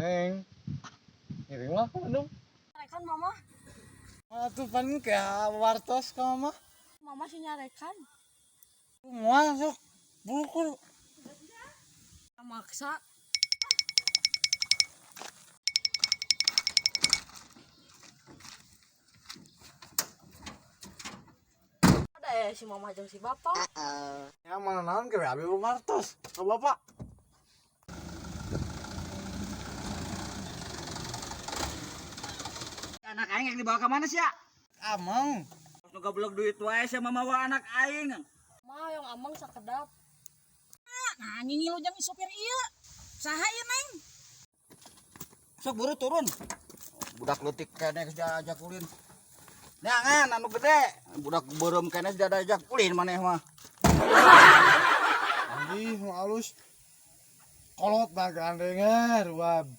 Neng. Ngiring lah ke Bandung. Nyarekan mama. Atuh pan kayak wartos ka mama. Mama sih nyarekan. Moal sok buru. Maksa. Ada ya si mama jeung si bapak. Ya mana naon ke abi wartos ka bapak. Anak aing yang dibawa ke mana sih ya? Amang. Nu goblok duit wae sia mamawa anak aing. Ma yang amang sakedap. Nah, ngingilu jeung supir ieu. Saha ieu, Neng? Sok buru turun. Budak leutik keneh geus diajak ulin. Neangan anu gede, budak beureum keneh geus diajak ulin maneh mah. Anjing nu alus. Kolot mah gandengan wab.